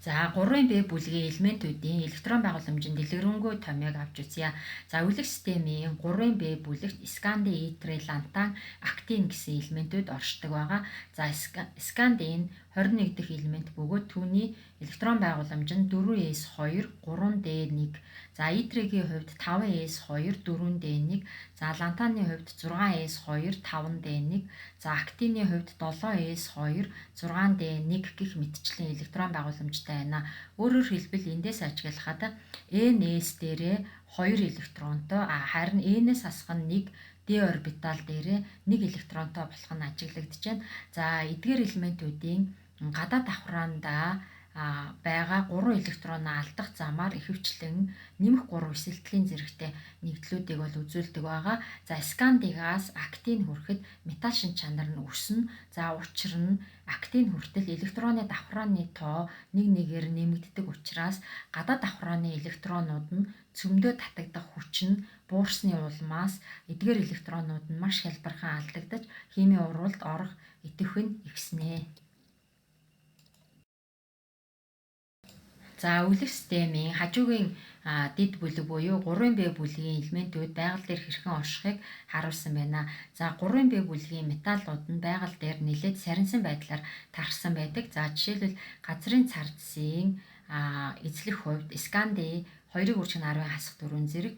За 3-ын Б бүлгийн элементүүдийн электрон байгууламжийн дэлгэрэнгүй томьёог авч үзье. За үлэг системийн 3-ын Б бүлэгт сканди, итри, лантан, актин гэсэн элементүүд оршдог байгаа. За сканди нь 21 дэх элемент бөгөөд түүний электрон байгууламж нь 4s2 3d1. За итригийн хувьд 5s2 4d1. За лантаны хувьд 6s2 5d1. За актины хувьд 7s2 6d1 гэх мэтчлийн электрон байгууламжтай байна. Өөрөөр хэлбэл эндээс ажиглахад NS дээрээ 2 электронтой, харин N-ээс хасах нь 1 d орбитал дээрээ 1 электронтой болох нь ажиглагдаж байна. За эдгээр элементүүдийн гадаад давхраандаа байгаа 3 электроноо алдах замаар ихэвчлэн нэмэх 3 эсэлтлийн зэрэгтэй нэгдлүүдийг бол үзүүлдэг байгаа. За скандигаас актин хүрэхэд металл шин чанар нь өснө. За учир нь актин хүртэл электроны давхрааны тоо нэг нэгээр нэмэгддэг учраас гадаад давхрааны электронууд нь цөмдөө татагдах хүч нь буурсны улмаас эдгээр электронууд нь маш хялбархан алдагдаж химийн урвалд орох идэвх нь ихснэ. За өвлөх системийн хажуугийн дэд бүлэг буюу 3-ын Б бүлгийн элементүүд байгаль дээр хэрхэн оршихыг харуулсан байна. За 3-ын Б бүлгийн металлууд нь байгаль дээр нэлээд сарнсан байдлаар тархсан байдаг. За жишээлбэл газрын царцын эзлэх хувьд сканди 2-ыг үржих нь 10 хасах 4 зэрэг,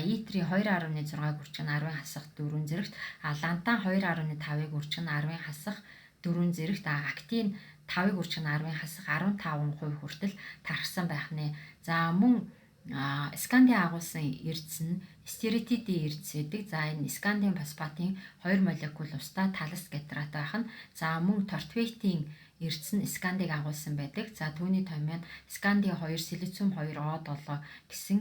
итри 2.6-ыг үржих нь 10 хасах 4 зэрэгт, лантан 2.5-ыг үржих нь 10 хасах 4 зэрэгт, актин 5-ыг үржих нь 10 хасах 15% хүртэл тархсан байх нэ. За мөн сканди агуулсан эрдэс нь стеритидийн эрдэс байдаг. За энэ скандийн фосфатын 2 молекул устаа талс гидрат байх нь. За мөн тортвейтийн эрдэс нь скандийг агуулсан байдаг. За түүний томьёо нь сканди 2, силициум 2 О7 гэсэн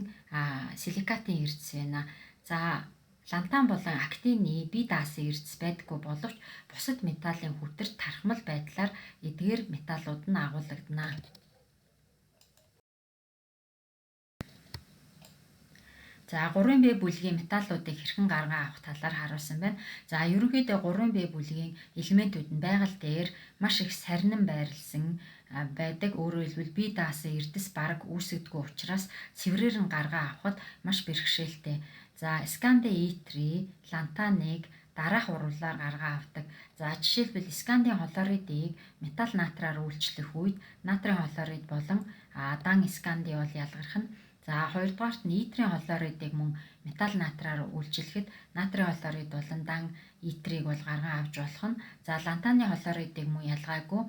силикатын эрдэс байна. За лантан болон актины бие даасан эрдэс байдаггүй боловч бусад металлын хүтэр тархмал байдлаар эдгээр металлууд нь агуулагдана. За 3-ын Б бүлгийн металлуудыг хэрхэн гарган авах талаар харуулсан байна. За ерөнхийдөө 3-ын Б бүлгийн элементүүд нь байгаль дээр маш их сарнин байрлсан байдаг. Өөрөөр хэлбэл бие даасан эрдэс бараг үүсгдэггүй учраас цэврээр нь гарган авахад маш бэрхшээлтэй. За сканди итри, лантаныг дараах уруулаар гарган авдаг. За жишээлбэл скандийн хлоридыг металл натраар үйлчлэх үед натрийн хлорид болон дан сканди бол ялгарх нь. За хоёрдугаарт нь итрийн хлоридыг мөн металл натраар үйлчлэхэд натрийн хлорид болон дан итрийг бол гарган авч болох нь. За лантаны хлоридыг мөн ялгаагүй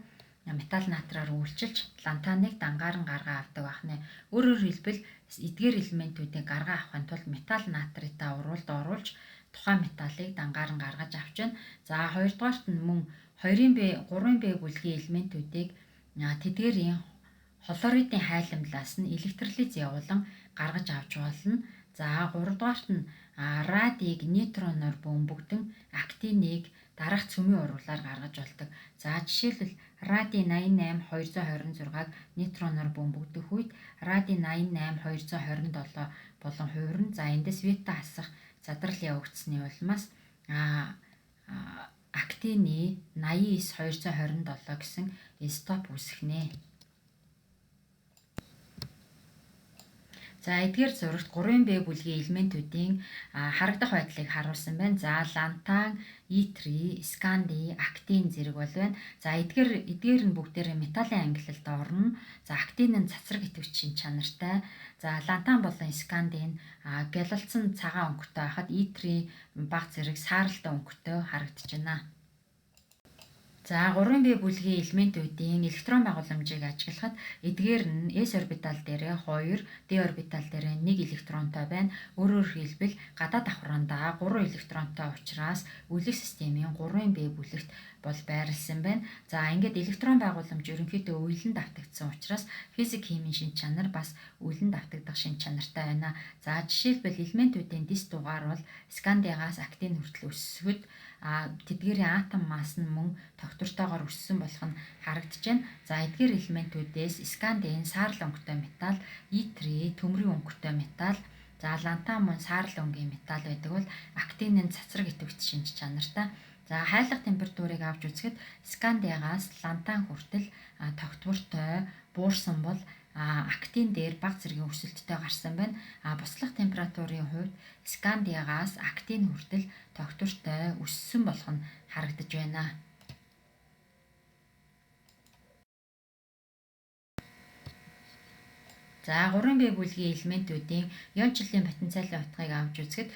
металл натраар үйлчилж лантаныг дангаар нь гарган авдаг байх нэ. Өөрөөр хэлбэл эдгээр элементүүдийг гарган авахын тулд металл натритаа уруулд оруулж тухайн металлыг дангаар нь гаргаж авч байна. За хоёрдугаарт нь мөн 2-ын Б, 3-ын Б бүлгийн элементүүдийг тэдгээрийн хлоридын хайлмлаас нь электролиз явуулан гаргаж авч болно. За гуравдугаарт нь радийг нейтроноор бөмбөгдөн актиныг дараах цөмийн уруулаар гаргаж болдог. За жишээлбэл ради 88 226-г нейтроноор бөмбөгдөх үед ради 88 227 болон хувирна. За эндээс бета хасах задрал явагдсаны улмаас актины 89 227 гэсэн изотоп үүсгэнэ. За эдгээр зурагт 3-ын Б бүлгийн элементүүдийн харагдах байдлыг харуулсан байна. За лантан, итри, сканди, актин зэрэг бол байна. За эдгээр нь бүгдээрээ металлын ангилалд орно. За актин нь цацраг идэвч шин чанартай. За лантан болон сканди нь гялалцсан цагаан өнгөтэй байхад итри баг зэрэг сааралтай өнгөтэй харагдаж байна. За 3-ын Б бүлгийн элементүүдийн электрон байгууламжийг ажиглахад эдгээр нь S орбитал дээрээ 2, D орбитал дээрээ 1 электронтой байна. Өөрөөр хэлбэл гадаад давхраандаа 3 электронтой учраас үлэг системийн 3-ын Б бүлэгт бол байрлсан байна. За ингээд электрон байгууламж ерөнхийдөө уялан давтагдсан учраас физик химийн шин чанар бас уялан давтагдах шин чанартай байна. За жишээлбэл элементүүдийн дис дугаар бол скандиагаас актин хүртэл өссөхөд тэдгээрийн атом масс нь мөн тогтвортойгоор өссөн болох нь харагдаж байна. За эдгээр элементүүдээс скандийн саарл өнгөтэй металл, итри төмрийн өнгөтэй металл, за лантан мөн саарл өнгийн металл байдаг бол актин нь цацраг идэвхт шинж чанартай. За хайлах температурыг авч үзэхэд скандиагаас лантан хүртэл тогтвортой буурсан бол актин дээр бага зэргийн өсөлттэй гарсан байна. Буслах температурын хувьд скандиагаас актин хүртэл тогтвортой өссөн болох нь харагдаж байна. За 3Б бүлгийн элементүүдийн иончлалын потенциалын утгыг авч үзэхэд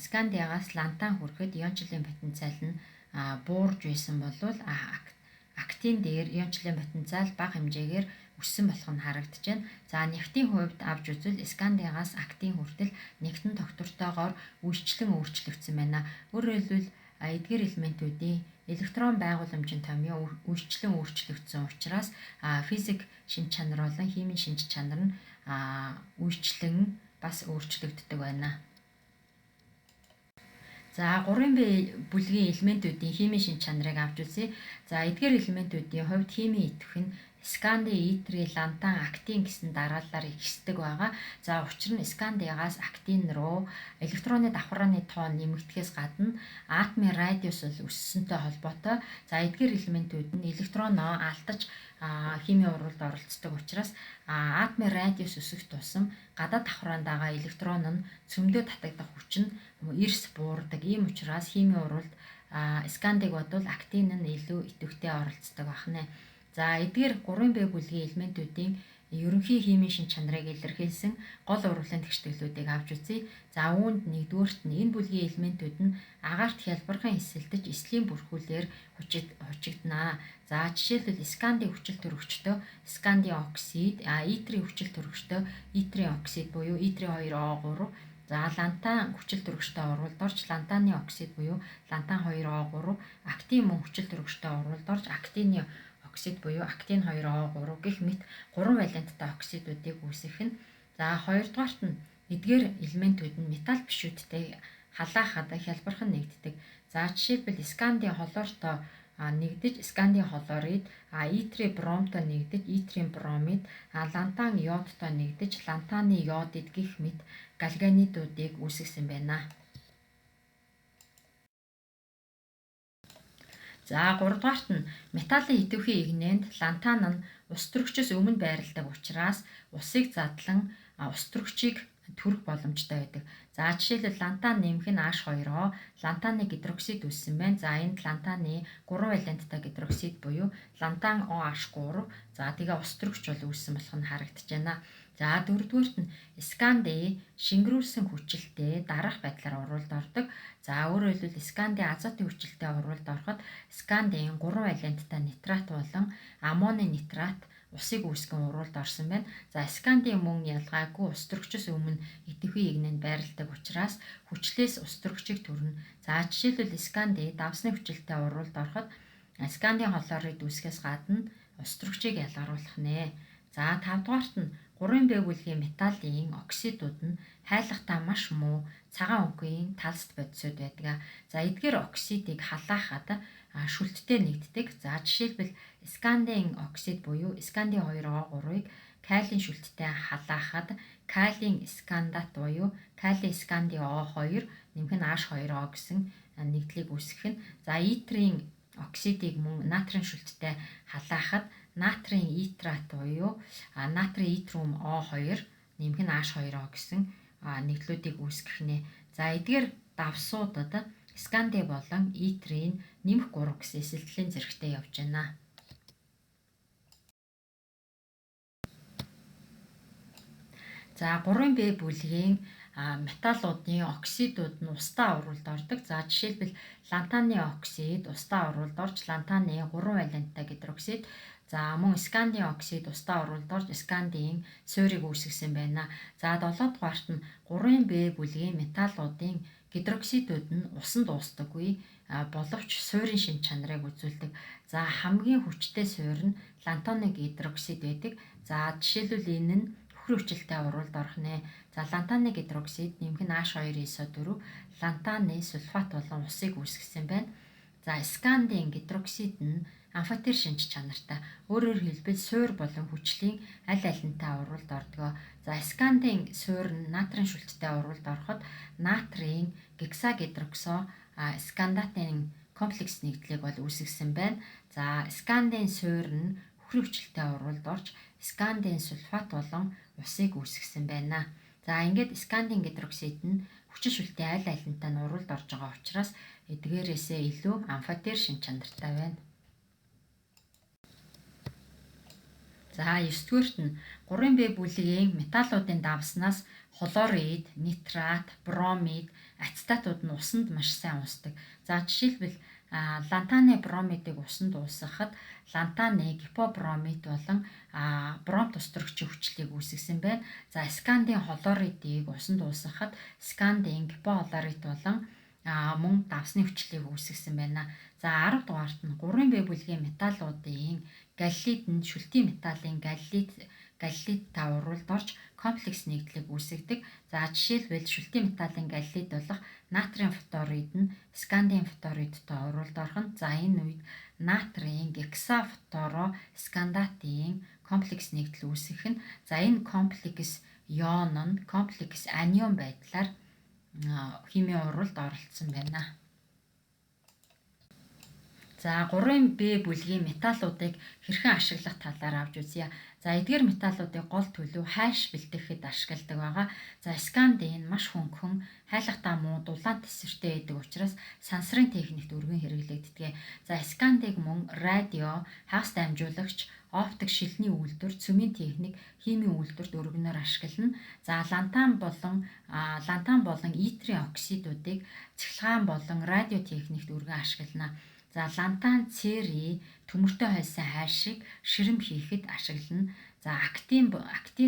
скандиагаас лантан хүрэхэд иончлалын потенциал нь буурж байсан болвол актин дээр иончлалын потенциал бага хэмжээгээр өссөн болох нь харагдаж байна. За нефтийн хувьд авч үзвэл скандиагаас актин хүртэл нефтэн тогтвортойгоор үйлчлэн өөрчлөгдсөн байна. Өөрөөр хэлбэл эдгээр элементүүдийн электрон байгууламжийн томьёо үйлчлэн өөрчлөгдсөн учраас физик шинж чанар болон химийн шинж чанар нь үйлчлэн бас өөрчлөгддөг байна. За 3Б бүлгийн элементүүдийн химийн шинж чанарыг авч үзье. За эдгээр элементүүдийн хувьд химийн идэвх нь сканди, итри, лантан, актин гэсэн дарааллаар ихсдэг байгаа. За учир нь скандиагаас актин руу электроны давхаргааны тоо нэмэгдэхээс гадна атомын радиус бол өссөнтэй холбоотой. За эдгээр элементүүд нь электроноо алдаж химийн урвалд оролцдог учраас атомын радиус өсөх тусам гадаад давхраанд байгаа электрон нь цөмдөө татагдах хүч нь эрс буурдаг. Ийм учраас химийн урвалд скандиг бодвол актин нь илүү идэвхтэй оролцдог байна. За эдгээр 3Б бүлгийн элементүүдийн ерөнхий химийн шинж чанарыг илэрхийлсэн гол урвалын тэгштгэлүүдийг авч үзье. За үүнд нэгдүгээрт нь энэ бүлгийн элементүүд нь агаарт хялбархан эсэлдэж эслийн бүрхүүлээр хучигдана. За жишээлбэл скандийн хүчил төрөгчтөө скандийн оксид, итрийн хүчил төрөгчтөө итрийн оксид буюу итрийн 2O3, за лантан хүчил төрөгчтэй урвалд орж лантаны оксид буюу лантан 2O3, актин мөн хүчил төрөгчтэй урвалд орж актины оксид буюу актин 2O3 гэх мэт 3 валенттай оксидуудыг үүсгэх нь. За хоёрдугаарт нь эдгээр элементүүд нь металл бишүүдтэй халаахад хялбархан нэгддэг. За жишээлбэл скандийн хлортой нэгдэж скандийн хлорид, итрий бромтой нэгдэж итрийн бромид, лантан йодтой нэгдэж лантаны йодид гэх мэт галогенидуудыг үүсгэсэн байна. За гуравдугаарт нь металлын идэвхий игнэнд лантан нь ус төрөгчөөс өмнө байрладаг учраас усыг задлан ус төрөгчийг төрөх боломжтой байдаг. За жишээлбэл лантан нэмэх нь H2O, лантаны гидроксид үүссэн байна. За энд лантаны 3 валенттай гидроксид буюу лантан OH3, за тэгээ ус төрөгч бол үүссэн болох нь харагдаж байна. За дөрөвдүгээрт нь сканди шингэрүүлсэн хүчилтэй дараах байдлаар урвалд ордог. За өөрөөр хэлбэл сканди азотын хүчилтэй урвалд ороход скандийн 3 валенттай нитрат болон аммоны нитрат усыг үүсгэн урвалд орсон байна. За скандийн мөн ялгаагүй ус төрөгчөөс өмнө идэвхий игнэнд байрладаг учраас хүчлээс ус төрөгчийг төрнө. За жишээлбэл сканди давсны хүчилтэй урвалд ороход скандийн хлорид үүсгэхээс гадна ус төрөгчийг ялгаруулах нэ. За тавдугаарт нь 3Б бүлгийн металлын оксидууд нь хайлахтаа маш муу цагаан өнгөний талст бодисууд байдаг. За эдгээр оксидыг халаахад шүлттэй нэгддэг. За жишээлбэл скандийн оксид буюу скандийн 2O3-ыг калийн шүлттэй халаахад калийн скандат буюу калийн скандийн O2 нэмэх нь H2O гэсэн нэгдлийг үүсгэх нь. За итрийн оксидыг мөн натрийн шүлттэй халаахад натрийн итрат буюу натрийн итрум O2 нэмэх нь H2O гэсэн нэгдлүүдийг үүсгэх нэ. За эдгээр давсуудад сканди болон итрийн нэмэх 3 гэсэн эсэлтлийн зэрэгтэй явж байна. За 3Б бүлгийн металлуудын оксидууд нь устаа урвалд ордог. За жишээлбэл лантаны оксид устаа урвалд орж лантаны 3 валенттай гидроксид, за мөн скандийн оксид устаа урвалд орж скандийн суурийг үүсгэсэн байна. За 7 дугаарт нь 3Б бүлгийн металлуудын гидроксидууд нь усанд уусдаггүй боловч суурийн шинж чанарыг үзүүлдэг. За хамгийн хүчтэй суур нь лантаны гидроксид байдаг. За жишээлбэл энэ нь нөхрийн хүчилтэй урвалд орох нэ. За лантаны гидроксид нэмэх нь H2SO4 лантаны сульфат болон усыг үүсгэсэн байна. За скандийн гидроксид нь амфотер шинж чанартай. Өөрөөр хэлбэл суур болон хүчлийн аль алинтай урвалд ордог. За скандийн суур нь натрийн шүлттэй урвалд ороход натрийн гексагидроксо скандатын комплекс нэгдлийг бол үүсгэсэн байна. За, скандийн суур нь үхрийн хүчлэлтэй урвалд орж скандийн сульфат болон усыг үүсгэсэн байна. За, ингээд скандийн гидроксид нь хүчин шүлтийн аль алинтай нь урвалд орж байгаа учраас эдгээрээсээ илүү амфотер шин чанартай байна. За, 9-дүгээрт нь 3Б бүлгийн металлуудын давснаас хлорид, нитрат, бромид, ацетатууд нь усанд маш сайн уусдаг. За, жишээлбэл лантаны бромидыг усанд уусгахад лантаны гипобромид болон бром тус төрөгчийн хүчлийг үүсгэсэн байна. За, скандийн хлоридыг усанд уусгахад скандийн гипохлорид болон мөн давсны хүчлийг үүсгэсэн байна. За, 10 дугаарт нь 3Б бүлгийн металлуудын галлид нь шүлтийн металлын галлид та урвалд орж комплекс нэгдлийг үүсгэдэг. За, жишээлбэл шүлтийн металлын галлид болох натрийн фторид нь скандийн фторидтой урвалд орох нь. За, энэ үед натрийн гексафторо скандатын комплекс нэгдэл үүсгэх нь. За, энэ комплекс ион нь комплекс анион байдлаар химийн урвалд оролцсон байна. За, 3Б бүлгийн металлуудыг хэрхэн ашиглах талаар авч үзье. За, эдгээр металлуудыг гол төлөв хайш бэлтгэхэд ашигладаг байгаа. За, скандийн маш хөнгөн, хайлахтаа муу, дулаан тэсвэртэй байдаг учраас сансрын техникт өргөн хэрэглэгддэг. За, скандийг мөн радио, хагас дамжуулагч, оптик шилний үйлдвэр, цөмийн техник, химийн үйлдвэрт өргөнөөр ашиглана. За, лантан болон итрийн оксидуудыг цахилгаан болон радио техникт өргөн ашиглана. За, лантан цери төмөртэй хойсон хайшийг ширэм хийхэд ашиглана. За, актин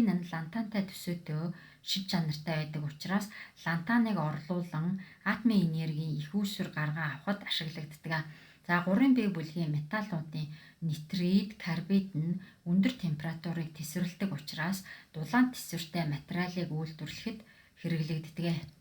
нь лантантай төсөөтэй шид чанартай байдаг учраас лантаныг орлуулан атомын энергийн их үүсвэр гарган авахад ашиглагддаг. За, 3Б бүлгийн металлуудын нитрид, карбид нь өндөр температурыг тэсвэрлэдэг учраас дулаан тэсвэртэй материалыг үйлдвэрлэхэд хэрэглэгддэг.